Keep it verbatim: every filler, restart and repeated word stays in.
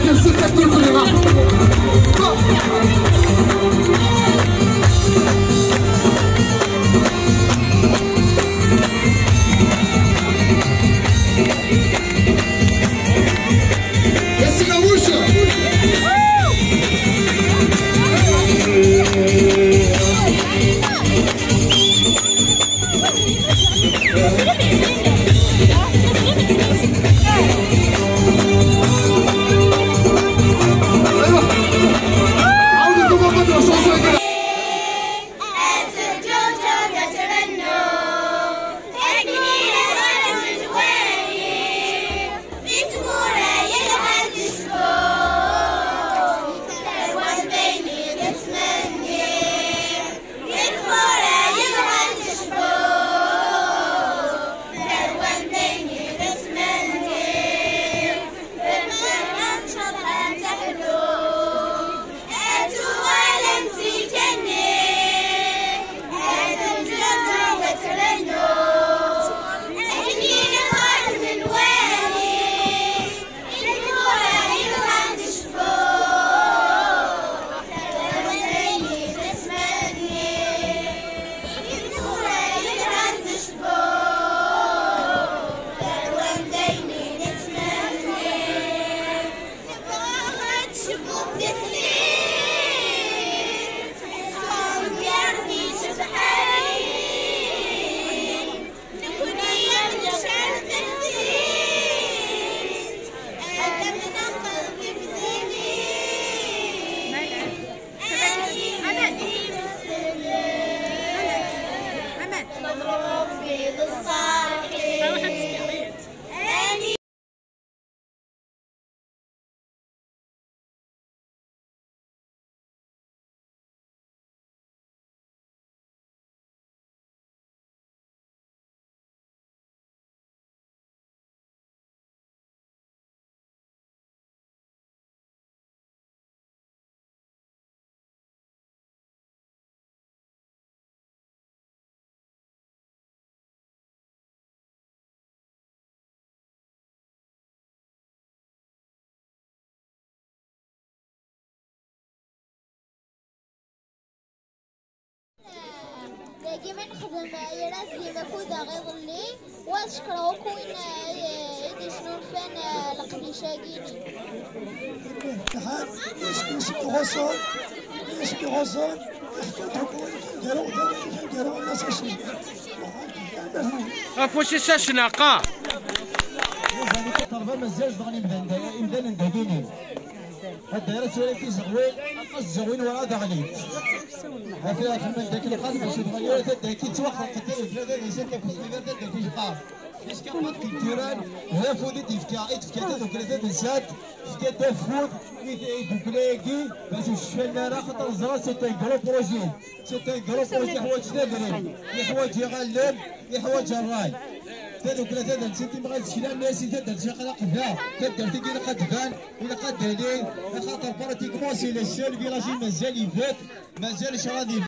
Let's sit that people in. Dagi ma nexdem, eh, irad d imakuda iḍelli, wa ad cekkreɣ akk win, eh, i d-isnulfan, eh, leqdic-agi-ni. Ɣef wacu i sacnaqa? Mazal zedɣen imdanen dagi-ni. Ad d-ara tura tizeɣwin, aṭas zeɣwin ur ad aɣlin. Ata xedmen dak lqad bac udɣen ura taddaki ttwaxelqet tadukla d agensa n Lafus Liber taddaki jqar. Iskapat kultural, d afud i d-ifka, i d-ifka tadukla tadelsant, tefka-d afud i tdukla-agi, bac ur cfan ara, xaṭer ẓran c'est un gros projet. C'est un gros projet, iḥwaǧ tadrimt, iḥwaǧ iɣallen, iḥwaǧ ṛṛay. Tadukla tadelsant imɣal tekla, mais si taddart aqlaq da, taddart-agi ilaq ad tban, ilaq ad d-ali, axaṭer pratiquement c'est le seul village i mazal ibedd, mazal ccṛeɛ ad ibedd.